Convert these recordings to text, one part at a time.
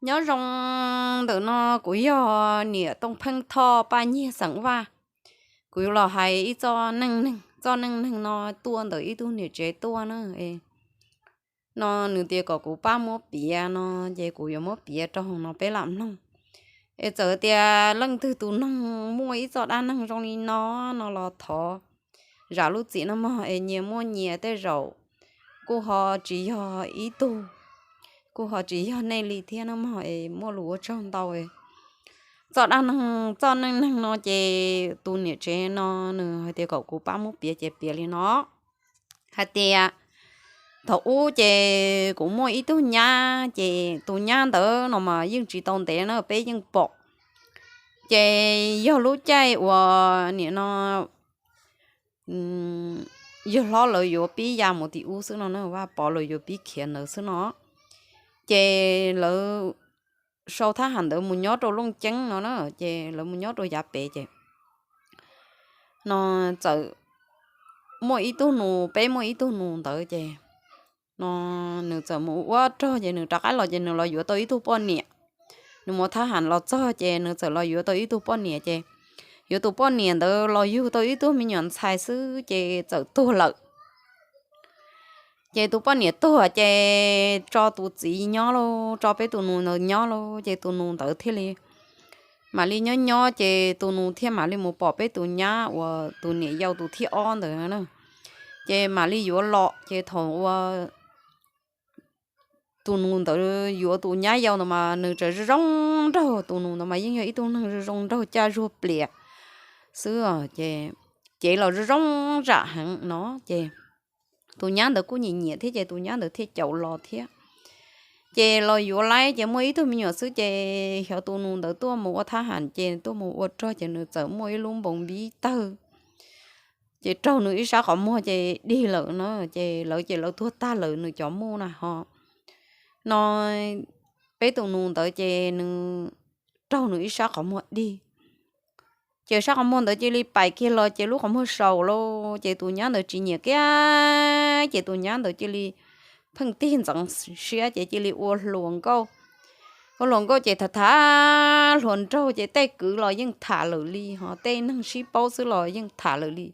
Nyob zoo, ntawm no kuv yog niam Tooj Pheej Thoj Paj Nyiag xeem Vaj. Kuv yuav los hais ib txoj neej neeg. Txoj neej neeg no tuaj ntawm ib tug niam tsev tuaj na. No nws tias kom kuv pab muab piav no, ces kuv yuav muab piav rau hauv no peb lam mloog. Es txawm tias leej twg tus neeg muaj ib txoj dab neeg zoo li no, no los thov zam lub txim nawb mog, es nyias muaj nyias tej zaum kuj ho tsis yog ib tug, kuj ho tsis yog nej li thiab nawb mog, es muaj lus ua tsaug ntau. Txoj dab neeg, txoj neej neeg no ces tus niam tsev no nws hais tias kom kuv pab muab piav ces piav li no hais tias, thaum ub ces kuv muaj ib tug nyab, ces tus nyab ntawd no mas yeej tsis tau ntev na, peb yeej pom. Ces yog lub caij uas nim no yawg hlob lawv yuav pib ya mus tim ub xwb no na, Vaj Pov lawv yuav pib khiav ntawd xwb no. Ces lawv sau thab ham ntawd mus nyob rau Looj Ceeb no na, ces lawv mus nyob rau yav pem ces no txawm muaj ib tug nus, peb muaj ib tug nus ntawd ces no nws txawm mus ua rog ces nws rov qab los ces nws los yuav tau ib tug poj niam. Nws mus thab ham los txog ces nws txawm los yuav tau ib tug poj niam ces yuav tus poj niam ntawd los yug tau ib tug me nyuam ntxhais xwb ces txawm tuag lawm. Ces tus poj niam tuag ces tso tus txiv nyob lauj, tso peb tus nus ntawd nyob lauj, ces tus nus ntawd thiaj li mam li nyob nyob ces tus nus thiaj mam li mus pom peb tus nyab uas tus niam yau tus thib ob ntawd na. Ces mam li yuav los ces thaum uas tus nus ntawd yuav tus nyab yau ntawd mas nws tseem zoo zoo nraug, tus nus ntawd mas yeej yog ib tug neeg zoo zoo nraug caj zuag plias xwb ces, ces los zoo zoo zam heev no ces tus nyab ntawd kuj nyiam nyiam thiab ces tus nyab ntawd thiaj caum los thiab. Ces los yuav laib ces muaj ib tug me nyuam xwb ces xyov tus nus ntawd tuaj mus ua thab ham ces tuaj mus ua rog ces nws txawm muaj ib lub npoos npib tawg ces raug nws ib sab qhov muag ces dig lawm no, ces lawv ces lawv tuag tag lawm nws cov muj na ho. No peb tus nus ntawd ces nws raug nws ib sab qhov muag dig ces sab qhov muag ntawd cia li pais kiag los ces lub qhov muag saum lauj, ces tus nyab ntawd tsis nyiam kiag ces tus nyab ntawd cia li pheej tig ntxeev siab ces cia li ua hluas nkauj. Ua hluas nkauj ces tham tham hluas nraug ces tej kwv los yeej tham lawm li ho, tej neeg sib paub xwb los yeej tham lawm li.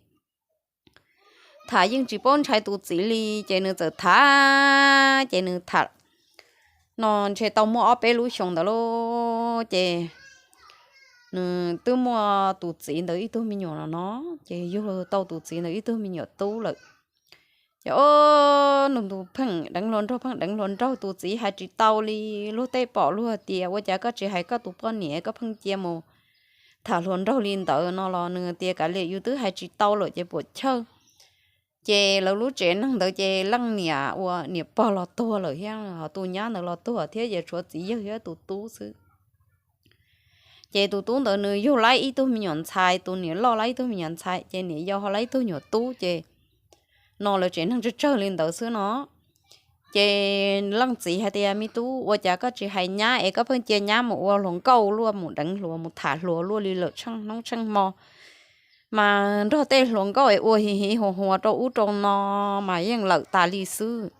Tham yeej tsis paub ntshai tus txiv li ces nws txawm tham ces nws tham no ntshe tau muaj ob peb lub xyoo ntawd lauj ces nws twb muaj tus txiv ntawd ib tug me nyuam los no, ces yug tau tus txiv ntawd ib tug me nyuam tub lawm. Ces o, nws tus pheej deev hluas nraug, pheej deev hluas nraug, tus txiv hais tsis tau li. Luag tej pom luag tias ua cas koj tsis hais koj tus poj niam, koj pheej cia mus tham hluas nraug li ntawd no los nws tias kav liam, yus twb hais tsis tau lawm ces puam chawj. Ces lawv lub tsev neeg ntawd ces leej niam uas niam pog los tuag lawm thiab, ho tus nyab ntawd los tuag thiab, ces tshuav txiv yawg thiab tus tub xwb. Ces tus tub ntawd nws yug laib ib tug me nyuam ntxhais, tus niam loj laib ib tug me nyuam ntxhais, ces niam yau ho laib ib tug nyuam tub, ces no lawv tsev neeg tsawg tsawg li ntawd xwb no. Ces leej txiv hais tias, me tub, ua cas koj tsis hais nyab es koj pheej cia nyab mus ua hluas nkauj luaj, mus deev hluas mus tham hluas luaj li lawm tsheej hnub tsheej hmo, mas nrog tej hluas nkauj es ua hiv hiv huas huas rau ub rau no mas yeej lawm tas li xwb.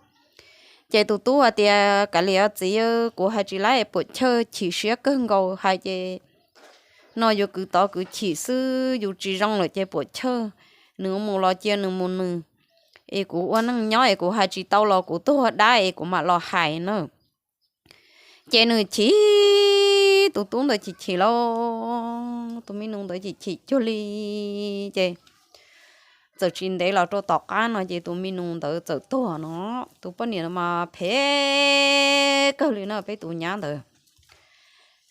Ces tus tub hais tias, kav liam txiv, kuv hais tsis laib, puam chawj chim siab kawg nkaus hais ces no yuav kwv tod kwv chim xwb, yus tsis zoo lawm ces puam chawj, nws mus los cia nws mus nws, es kuv ua neej nyob es kuv hais tsis tau los kuv tuag dab es kuv mam los hais na. Ces nws chim, tus tub ntawd chim chim lauj, tus me nus ntawd chim chim cuag li. Ces txawm tsis ntev los rau tom qab no ces tus me nus ntawd txawm tuag no. Tus poj niam no mas phem kawg li no, peb tus nyab ntawd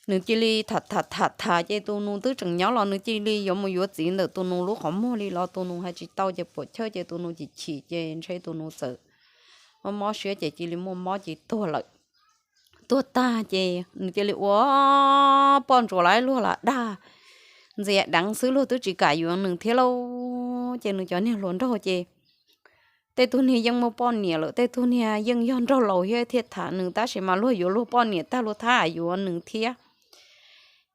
nws cia li tham tham tham tham ces tus nus twb tseem nyob los nws cia li yuav mus yuav txiv ntawm tus nus lub qhov muag li los tus nus hais tsis tau ces puam chawj ces tus nus chim chim ces ntshe tus nus txawm mob mob siab ces cia li muaj mob ces tuag lawm. Tuag tag ces nws cia li ua poj ntsuam laib luag lam dag ntxias deev xwb, luag twb tsis kam yuav nws thiab lauj. Ces nws cov niag hluas nraug ces tej tug niag yeej muaj poj niam lawm, tej tug niag yeej yog nraug laus thiab thiaj tham nws, tab sis mas luag yuav luag poj niam tag luag thab yuav nws thiab.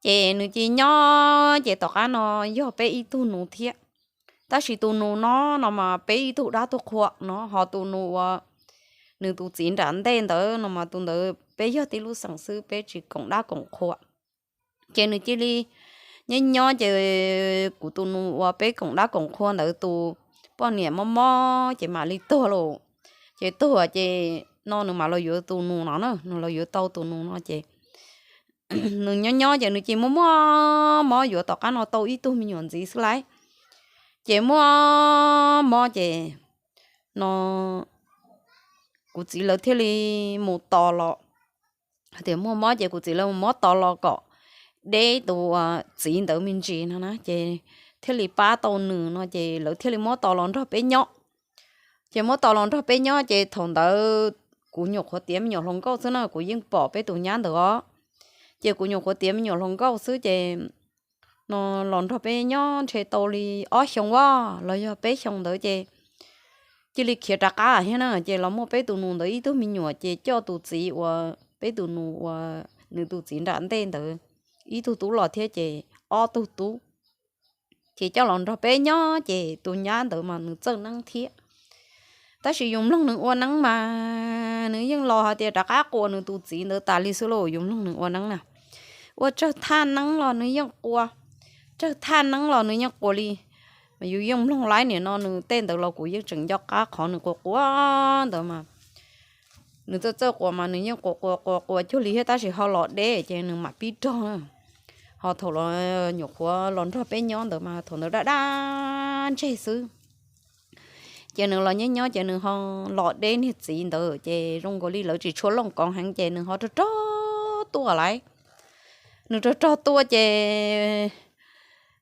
Ces nws cia li nyob ces tom qab no yog peb ib tug nus thiab. Tab sis tus nus no, no mas peb ib tug dab tug qhua no, ho tus nus uas nws tus txiv nram ntej ntawd no mas tus ntawd peb yog tib lub xeem xwb, peb tsis koom dab koom qhua. Ces nws cia li nyob nyob ces kuv tus nus uas peb koom dab koom qhua ntawd tus poj niam mob mob ces mam li tuag lawm. Ces tuag ces no nws mam los yuav tus nus no na, nws los yuav tau tus nus no ces nws nyob nyob ces nws cia li muaj muaj mob, yuav tom qab no tau ib tug me nyuam ntxiv xwb laiv. Ces muaj mob ces no kuv txiv lawv thiaj li mus tos los, tias muaj mob ces kuv txiv lawv mus muab tos los kom deb tus txiv ntawd me ntsis no na, ces thiaj li pab tau nws no ces lawv thiaj li muab tos los nrog peb nyob. Ces muab tos los nrog peb nyob ces thaum ntawd kuv nyuam qhuav tiav me nyuam hluas nkauj xwb na, kuv yeej pom peb tus nyab ntawd os. Ces kuv nyuam qhuav tiav me nyuam hluas nkauj xwb ces no los nrog peb nyob ntshe tau li ob xyoo vaj los yog peb xyoo ntawd ces cia li khiav rov qab thiab na. Ces los muaj peb tus nus ntawd ib tug me nyuam ces coj tus txiv uas peb tus nus uas nws tus txiv nram ntej ntawd ib tug tub los thiab ces ob tug tub. Ces coj los nrog peb nyob ces tus nyab ntawd mas nws txawj neeb thiab. Tab sis yus mloog nws ua neeb mas nws yeej los hais tias rov qab quas nws tus txiv ntawd tas li xwb lauj, yus mloog nws ua neeb na. Ua tsawg thaj neeb los nws yeej quas, tsawg thaj neeb los nws yeej quas li. Mas yus yeej mloog laib nim no nws tej ntawd los kuv yeej tseem nco qab qhov nws quas quas ntawd mas nws txawj txawj quas mas nws yeej quas quas quas quas cuag li thiab tab sis ho los deb ces nws mam pib rog na. Ho thaum los nyuam qhuav los nrog peb nyob ntawd mas thaum ntawd daj daj ntseg xwb. Ces nws los nyob nyob ces nws ho los deb niag txiv ntawd ces zoo nkaus li lawv tsis tshua looj koov heev ces nws ho rog rog tuaj laiv. Nws rog rog tuaj ces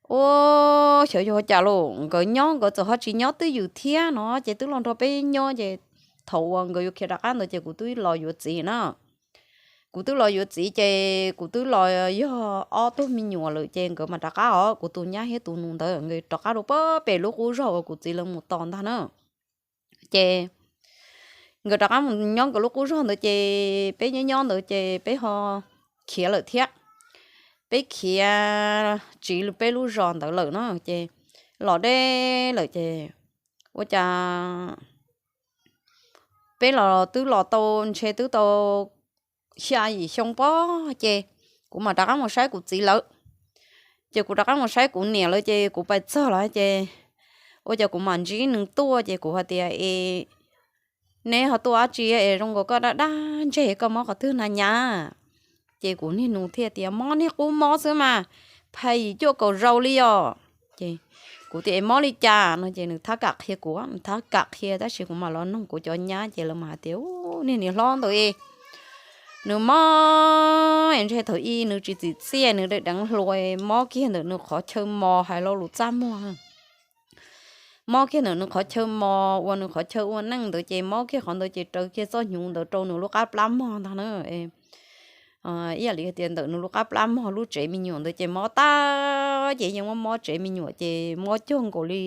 ua xyov yog cas los nkawd nyob nkawd txawm ho tsis nyob twj ywm thiab no ces twb los nrog peb nyob ces thaum uas nkawd yuav khiav rov qab ntawd ces kuv twb los yuav txiv na. Kuv twb los yuav txiv ces kuv twb los yog ob tug me nyuam lawm ces nkawd mam rov qab os, kuv tus nyab thiab tus nus ntawd nkawd rov qab rau pem lub qub zog uas kuv txiv lawv mus tos ntag na. Ces nkawd rov qab mus nyob nkawd lub qub zog ntawd ces peb nyob nyob ntawd ces peb ho khiav lawm thiab. Peb khiav tsiv peb lub zos ntawd lawm na ces los deb lawm ces ua cas peb los twb los tau ntshe twb tau xya yim xyoo pob ces kuv mam rov qab mus saib kuv txiv lawv. Ces kuv rov qab mus saib kuv niam lawv ces kuv pais txog lawm ces ua cas kuv mam ntsib nws tuaj ces kuv hais tias es neb ho tuaj dab tsi es zoo nkaus koj daj daj ntseg koj mob qhov twg na nyab? Ces kuv niag nus thiaj tias mob niag qub mob xwb mas, phais yim cuaj kaum zaus li os. Ces kuv tias es mob li cas no ces nws thab kam qhia kuv, nws thab kam qhia tab sis kuv mam los noog kuv cov nyab ces lawv mam hais tias u niag niam hlob ntawd nws mob es ntshe thaum ub nws tsis txim txiaj nws deev deev hluas mob kiag ntawm nws qhov chaw mos hais lo lus txaj muag. Mob kiag ntawm nws qhov chaw mos uas nws qhov chaw ua neej ntawd ces mob kiag qhov ntawd ces raws kiag txoj hnyuv ntawd rau nws lub qab plab mog ntag na. Ib yam li tias ntawm nws lub qab plab mog lub tsev me nyuam ntawd ces mob tag ces yeej mob mob tsev me nyuam ces mob cuag nkaus li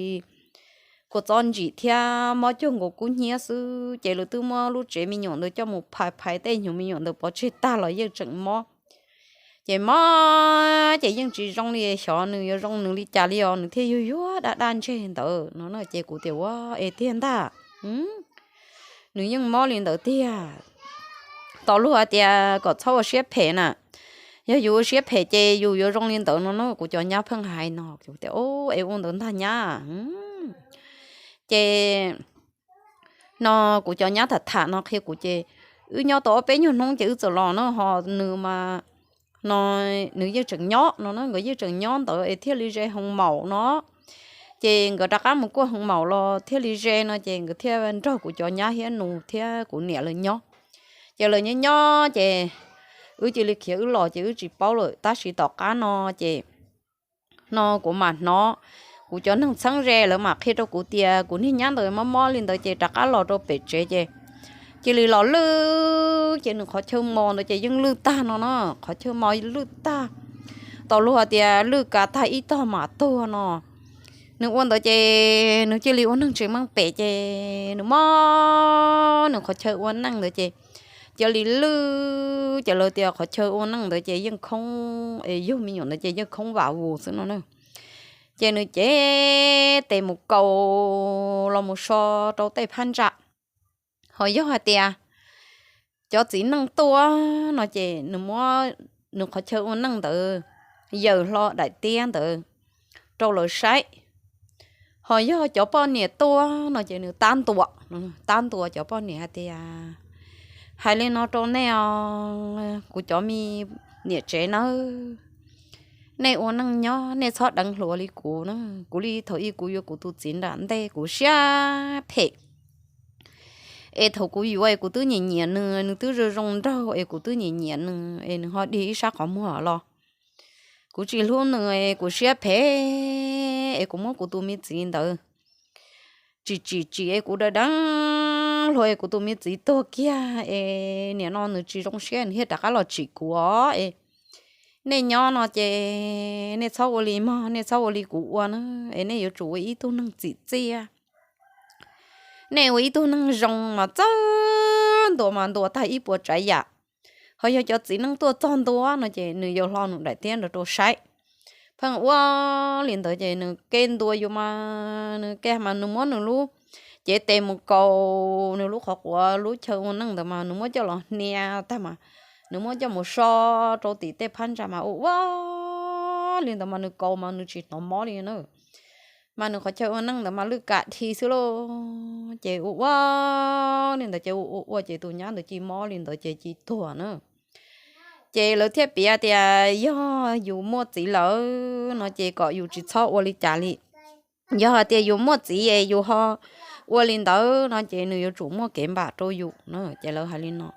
kua txob ntsim thiab mob cuag nkaus kub hnyiab xwb ces lawv twb muab lub tsev me nyuam ntawd coj mus phais phais tej hnyuv me nyuam ntawd pov tseg tag los yeej tseem mob. Ces mob ces yeej tsis zoo li, xyov nws yuav zoo nws li cas li os, nws thiaj yuag yuag daj daj ntseg ntawd no na. Ces kuv tias ua es tiag ntag, nws yeej mob li ntawd tiag. Tos luag hais tias kom txhob ua siab phem na, yog yus ua siab phem ces yus yuav zoo li ntawd no na. Kuv cov nyab pheej hais no, kuv tias es ua ntawd ntag nyab. Ces no kuv cov nyab tham tham no qhia kuv ces wb nyob tau ob peb nyuag hnub ces wb txawm los na, ho nws mas no nws yeej tseem nyob no na, nkawd yeej tseem nyob ntawd es thiaj li ze hoo maum no. Ces nkawd rov qab mus kuaj hoo maum los thiaj li ze no ces nkawd thiaj nrog kuv cov nyab thiab nus thiab kuv niam lawv nyob. Ces lawv nyob nyob ces wb cia li khiav wb los ces wb tsis paub lawm, tab sis tom qab no ces no kuv mam hnov kuv cov neeg txheeb ze lawv mam qhia rau kuv tias kuv niag nyab ntawd mob mob li ntawd ces rov qab los rau pem tsev ces cia li los lwj ces nws qhov chaw mos ntawd ces yeej lwj tag no na, qhov chaw mos lwj tag. Tau luag tias lwj kav tag ib tog mam tuag no. Nws ua ntawd ces nws cia li ua neeg tsis meej pem ces nws mob nws qhov chaw ua neej ntawd ces cia li lwj ces lawv tias qhov chaw ua neej ntawd ces yeej khoob, yug me nyuam ntawd ces yeej khoob vam vus xwb no na. Ces nws cev tes mus kaus los mus so rau tej phab ntsa. Ho yog hais tias cov txiv neej tuaj no ces nws muab nws qhov chaw ua neej ntawd yaws hlo daim tiab ntawd rau lawv saib. Ho yog cov poj niam tuaj no ces nws tab ntua, tab ntua cov poj niam hais tias, hais li no rau nej os, kuv cov me niam tsev nawb, nej ua neej nyob nej txhob deev hluas li kuv na. Kuv li thaum ub kuv yuav kuv tus txiv nram ntej kuv siab phem, es thaum kuv yuav es kuv twb nyiam nyiam nws, nws twb zoo zoo nraug es kuv twb nyiam nyiam nws es nws ho dig ib sab qhov muag los. Kuv tsis hlub nws es kuv siab phem es kuv muab kuv tus me txiv ntawd tsim tsim tsim es kuv da deev hluas es kuv tus me txiv tuag kiag es nim no nws tsis zoo siab nws thiaj rov qab los tsim kuv os. Es nej nyob no ces nej txhob ua li mog, nej txhob ua li kuv ua na, es nej yuav tsum ua ib tug neeg txim txiaj. Nej ua ib tug neeg zoo mas txawj ntuas mas ntuas tag ib puas tsav yam. Ho yog cov txiv neej tuaj txog ntua no ces nws yaws hlo nws daim tiab ntawd rau saib. Pheej ua li ntawd ces nws ke ntuas yus mas nws ke mas nws muab nws lub cev tes mus kaus nws lub qhov quav lub chaw ua neej ntawd mas nws muab coj los hnia tag mas nws muab coj mus so rau tim tej phab ntsa mas ua ua li ntawd mas nws kaus mas nws tsis hnov mob li na. Mas nws qhov chaw ua neej ntawd mas lwj kam dhi xwb lauj. Ces ua ua li ntawd ces ua ua ua ces tus nyab ntawd cia mob li ntawd ces cia tuag na. Ces lawv thiaj piav tias yog yus muaj txiv lawm no ces kom yus tsis txhob ua li cas li. Yog hais tias yus muaj txiv es yus ho ua li ntawd no ces nws yuav tsum muaj kev npam rau yus na. Ces lawv hais li no.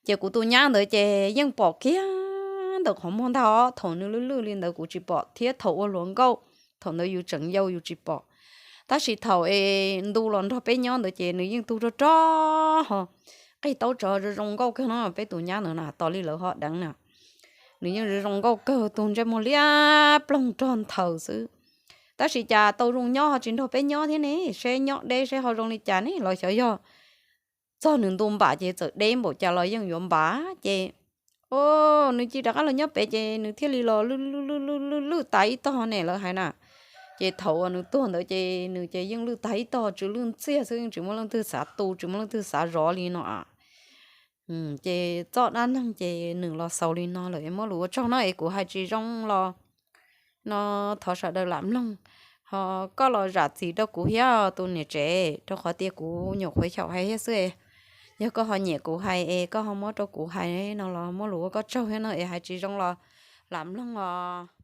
Ces kuv tus nyab ntawd ces yeej pom kiag ntawm qhov muag ntag os, thaum nws lwj lwj li ntawd kuv tsis pom thiab thaum ua hluas nkauj, thaum ntawd yus tseem yau yus tsis pom. Tab sis thaum es ntu los nrog peb nyob ntawd ces nws yeej tug rog rog ho qig taub tsov zoo zoo nkauj kawg no. Peb tus nyab ntawd na tos li lawv ho deev na, nws yeej zoo zoo nkauj kawg, tug ntsej muag liab ploog rog nthaws xwb. Tab sis cas tau zoo nyob ho tsis nrog peb nyob thiab ne, seb nyob deb seb ho zoo li cas ne los xyov yog txog nws ntu npam ces txawm deb npaum cas los yeej yuav npam ces, o, nws cia rov qab los nyob pem ces nws thiaj li los lwj lwj lwj lwj lwj tas ib tog ne lawv hais na. Ces thaum uas nws tuag ntawd ces nws ces yeej lwj tag ib tog, tsw lwj ntxiag xwb, yeej tsis muaj leej twg xav tu, tsis muaj leej twg xav zov li no. Ces txoj dab neeg ces nws los xaus li no lawm, muab lus ua tsaug no es kuv hais tsis zoo los no thov sawv daws lam mloog. Ho koj los zam txim rau kuv thiab tus niam tsev, rau qhov tias kuv nyuam qhuav xyaum hais thiab xwb. Yog koj ho nyiam kuv hais es koj ho muab rau kuv hais no los muab lus ua koj tsaug thiab no es hais tsis zoo los lam mloog os.